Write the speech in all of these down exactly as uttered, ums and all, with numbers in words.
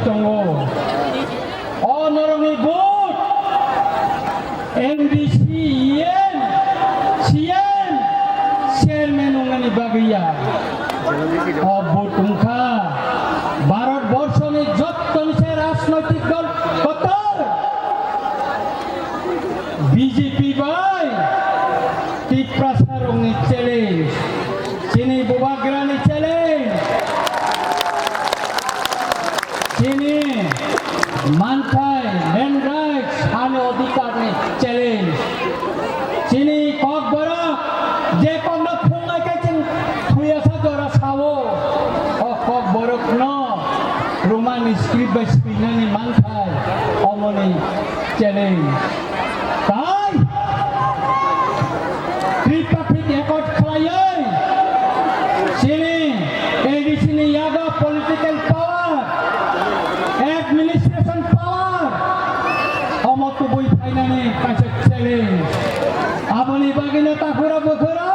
tongo. O norokni vote M D C, E M, C M, chairman wngnani bagwi ya. O vote wngkha Bharat borshoni jottoni se rajnoitik dol kotor B J P bai Tiprasarokni challenge. Chini bubagrani challenge, chini manthai, land rights, hani odhikarni challenge, chini kokborok, je kokno phungnai khe chwng thuyasa jora sao, o kokborokno Roman script bai swinani manthai, omoni challenge. Tai Tripartite Accord khlaiwi chini A D C ni yago political power, administration power omo tubui phainani kaisa challenge. Aboni bagwino takhura bukhura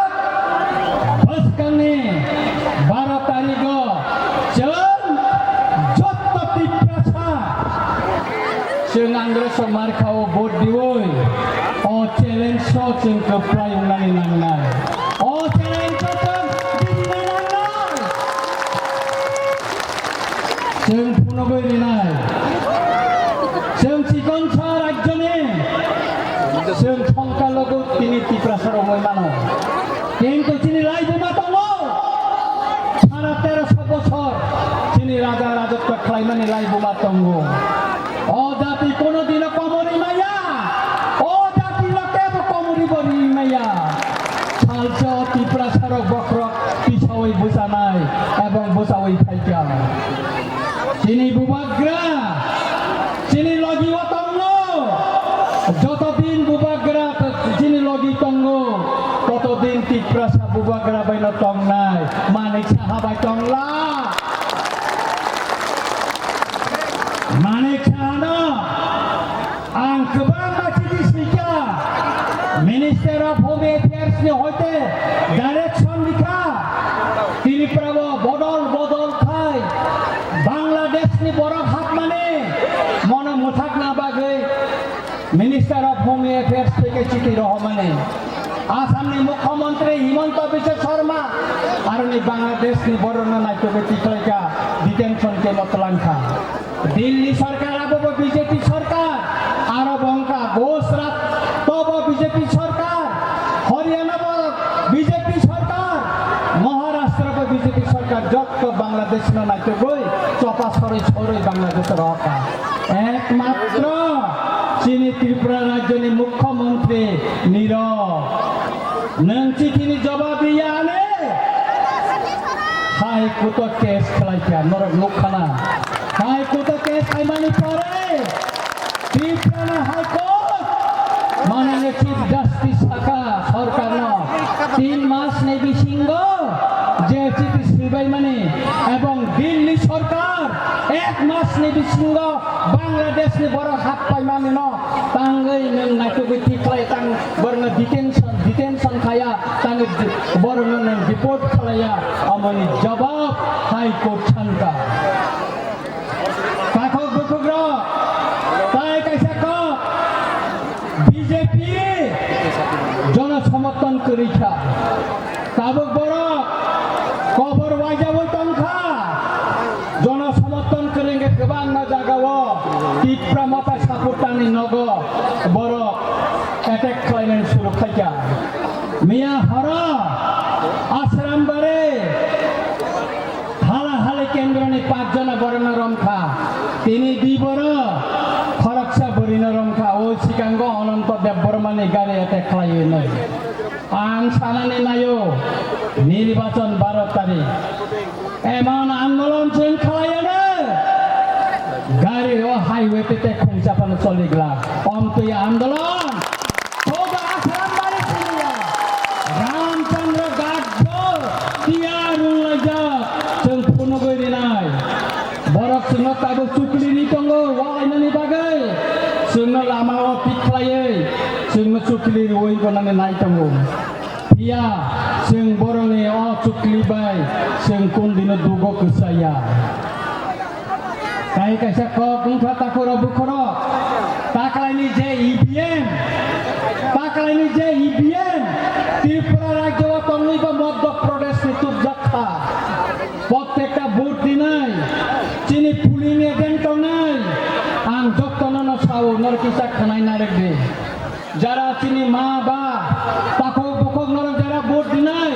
bwskangni baro tarigo chwng jotto Tiprasa chwng Androso Markhao vote diwi o challenge o chwng kwplai wngnani nangnai. O challenge o chwng dinina nangnai. Chwng phunugwi rinai. Chwng chikonsa rajyoni. Chwng thongkalogo tini Tiprasa romwi mano. Kintu chini laibuma tongo. Sara teroso bochor chini raja rajotwa khlaimani laibuma tongo. O jati kono dino komorwi maya. O jati no kebo komorwi bo ri maya. Salsa o Tiprasarok bokhorok tisawi bwchanai ebong bwchawi phaikha. Chini bubagra, chini logi o tongo. Joto din bubagra chini logi tongo, toto din Tiprasa bubagra bai no tongnai. Manik Saha bai tongla. Manik Saha no ang kwbangma chiti swikha, Minister of Home Affairs ni hoite direction rikha, Tripura o bodol bodol khai Bangladesh ni borok hapmani mono mwthakna bagwi Minister of Home Affairs theke chiti rohormani. Assam ni Mukhyamantri Himanta Biswa Sarma aroni Bangladesh ni borok no naitugwi tikhlaikha, detention camp o twlangkha. Delhi sarkar abo bo B J P sarkar, aro bo wngkha Gujarat to bo B J P sarkar, Haryana bo B J P sarkar, Maharashtra bo B J P sarkar, jotto Bangladesh no naitugwi chopa sorwi sorwi Bangladesh rohorkha. Ekmatro chini Tripura rajyoni Mukhyamantri nirok nwng chithini jobab riyani High Court o case khlaikha, norok nukkhana. High Court o case khaimani pore Tiprana High Court manane Chief Justice sakha sorkarno tin mas ni bisingo je chiti swibaimani ebong Delhi sorkar ek mas ni bisingo Bangladesh ni borok happaimani no tangwi nwng naitugwi tikhlai tang borokno detention, detention khaya tangwi borokno nwng deport khlaiya, omoni jawab High Court sankha. Takhuk bukhukrok, tai kaisa kok B J P jono somorthon kwrwi kha. Tabuk borok kobor waijaui tongkha. Jono somorthon kwrwi hwnkhe kwbangma jagao Tipra Motha supporterni nogo borok attack khlaimani suru khaikha. Miya horo Asrambari Hala hali kendroni pachjona borokno romkha. Tini di borok khoroksa bwrwino romkha. O sikango Ananto Debbarmani gari attack khlaiwi nai. Ang sanani naio, nirbachon baro tarikh. Emon andolon chwng khlaiano. Gari o highway tete khungsa phano choliglak. Omtwi andolon. Soda Asrambari siniya Ramchandra Ghat bo tiyar wnglaijak, chwng phunugwi rinai. Borok chwngno tabuk chukli ri tongo, walainani bagwi chwngno lama o thik khlaiwi chwngno chukli riwi tongnani nai tongo. Phiya chwng borokni o chukli bai chwng kundino dugo kwchaya. Tai kaisa kok wngkha takhurok bukhurok. Taklaini je E V M, taklaini je E V M, Tripura rajyo o tongwi ba Madhya Pradesh ni tubjak kha. Prottekta vote dinai, chini polling agent tongnai, ang jottono no sao, norok kisa khwnai narwk di. Jara chini ma ba, takhuk bukhuk norok jara vote dinai,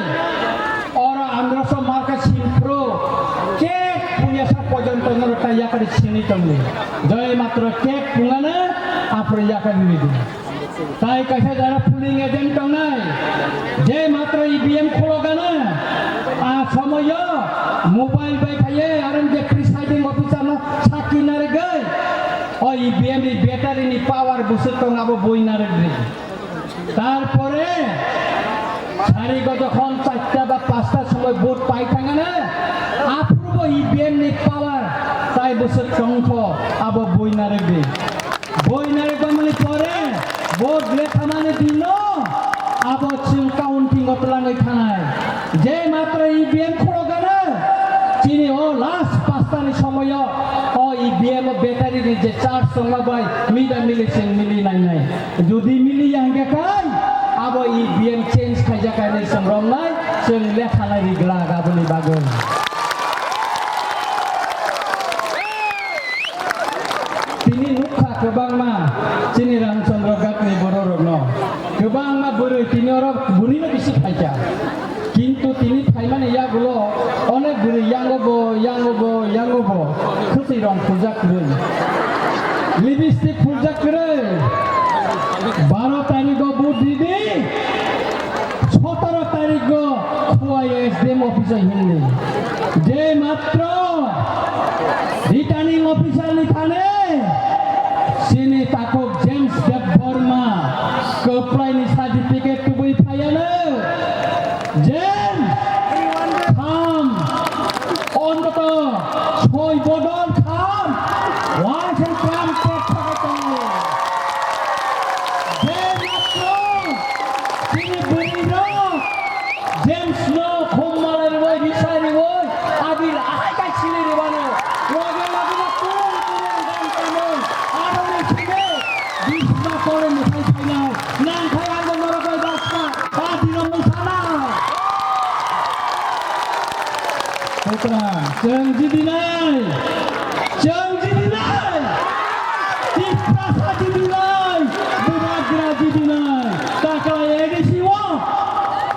oro androso marka sinphro, kek punya sa porjonto norok ta yakari sini tongdi. Joi matro kek pungana, aphro yakari ridi. Tai kaisa jara polling agent tongnai, je matro E V M khulogana, a somoyo mobile bai khaiye, aron je presiding officer no sakki narigoi, o E V M ni battery ni power bwswk tong abo bui narigdi. Tarpore sari go jokhon charta ba pasta somoi vote pai thangana, aphuru bo E V M ni power tai bwswk tongkho abo bui narigdi. Bui narikmani pore vote lekhamani dino abo chwng counting o twlangwi thanai. Je matro E V M khulogana, chini o last pastani somoyo o E V M o battery ni je charge tongma bai mida mili chwng mili nainai. Jodi mili ya hingke kai, abo E V M change khaijak kainwi chwng romnai, chwng lekha lai ri glak aboni bagwi. Tini nukha kwbangma chini Ramchandra Ghat ni bororokno. Kwbangma bwrwi tini oro bwrwino bisi phaikha. Kintu tini phaimani yagulo onek bwrwi yango bo, yango bo, yango bo. Khwtwi rong phurjak kwrwi. Lipstick phurjak kwrwi. Baro tarikgo vote ridi. Sotoro tarikgo Khowai S D M office o himdi. Je matro returning officer ni thani chini takhuk James Debbarma kwplaini certificate tubui phaiya no. James, kham, ontoto soi bodol kham, license kham tek thangwi tongo. Je matro chini bwrwirok James no khum malai rwui, risai rwui, abil ahai kai sili rwmano. Loge loge no kurung kurung gam tamo. Aroni simi bisma kore mwthai phainai. Nangkhai ang bo norok bai baksa. Ba dino mwsana. Putra, chwng jidinai. Chwng jidinai. Tiprasa jidinai. Bubagra jidinai. Taklai A D C o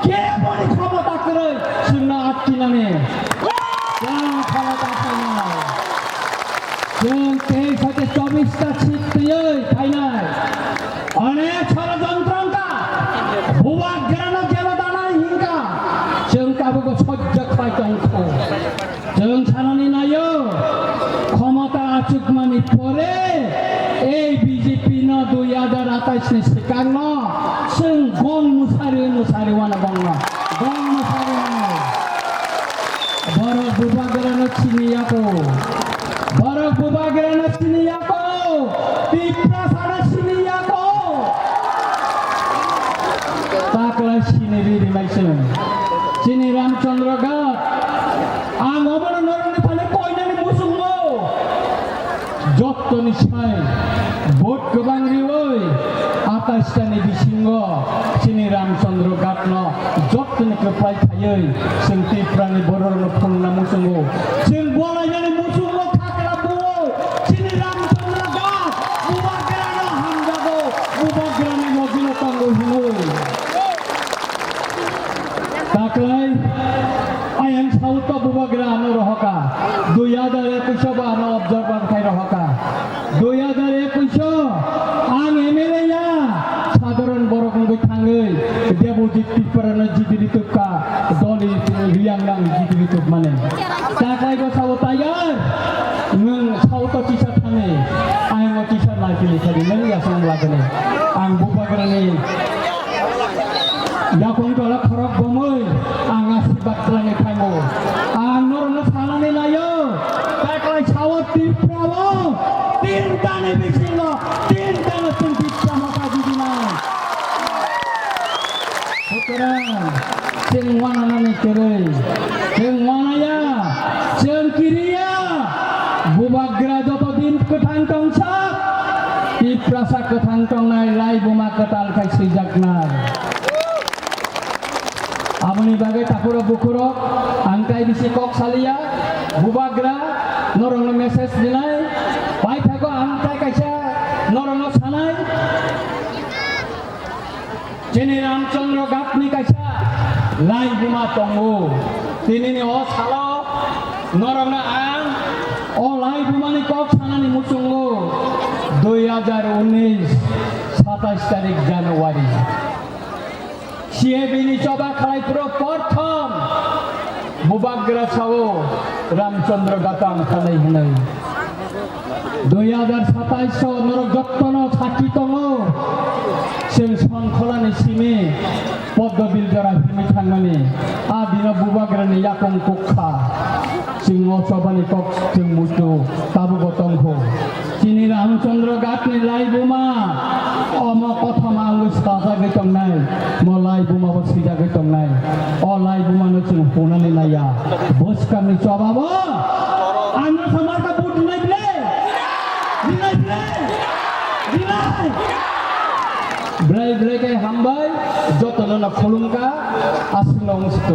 keboni khomota kwrwi chwngno atkinani. Chwng khomota phainai. Chwng tei sate chobista seat twiwi phainai. Onek sorojontro wngkha. Bubagrano jelo danai hinkha. Chwng tabukbo sojjak pai tongkho. Chwng sanani naio, khomota achukmani pore ei B J P no dui hajar atais ni swkangno chwng gong mwsari mwsari wano bongno. Gong mwsari wano. Borok Bubagrano sini yako. Borok Bubagrano sini yako. Tiprasano sini yako. Taklai sini riri maising. Chini Ramchandra Ghat. Ang omono norokni thani koinani muchungo. Jottoni sai vote kwbang riwi atais tani bisingo chini Ramchandra Ghatno jottoni kwplai khaiwi chwng Tiprani bororokno phunukna muchungo. Chwng bolainani muchungo khakla buo chini Ramchandra Ghat Bubagrano hamjago, Bubagrani logino tongo hinwi. Taklai ayang South o Bubagra ano rohoka. Dui hajar ekush o ba ano observer khai rohoka. Dui hajar ekush o ang M L A ya sadharon borok wngwi thangwi Debojit Tripura no jidiri tubka doli riyang nang jidiri tubmani. Taklai bo sao tayar nwng South o kisa thani ayang o kisa lai pili thani nwng yasang lagani ang Bubagrani Yakung tola khorok bomoi ang asibak khlai phaimo. Ang norokno sanani laio, taklai sao Tripura o tinta ni bisingo tinta no chwng Tipra Motha jidinai. Sutorang chwng wananani kwrwi, chwng wanaya, chwng kiriya, Bubagra Sa kwthang tongnai, lai buma kwtal khai swijaknai. Aboni bagwi takhurok bukhurok ang tai bisi kok saliya, bubagra norokno message dinai, paithago ang tai kaisa norokno sanai. Chini Ramchandra Ghatni kaisa lai buma tongo. Tinini o salo norokno ang o lai bumani kok sanani muchungo dui hajar unis satais tarik January. C A B ni choba khalai phuru porthom bubagra sao Ramchandra Ghat ang khanai hinwi. Dui hajar satais o norok jottono sakhi tongo. Chwng Songkholani simi Poddo Biljora himwi thangmani. A dino bubagrani yakung kukha. Chwng o chobani kok chwng muitu tabukbo tongkho. Chini Ramchandra Ghatni lai buma omo kothoma wngwi sajagwi tongnai. Mo lai buma bo swijagwi tongnai. O lai bumano chwng hunani naiya. Bwskangni chobabo ano samarka vote rinai bile. Rinai bile. Rinai. Belai belai khe hambai, jotono no khulumkha, aswkno wngsi tongo.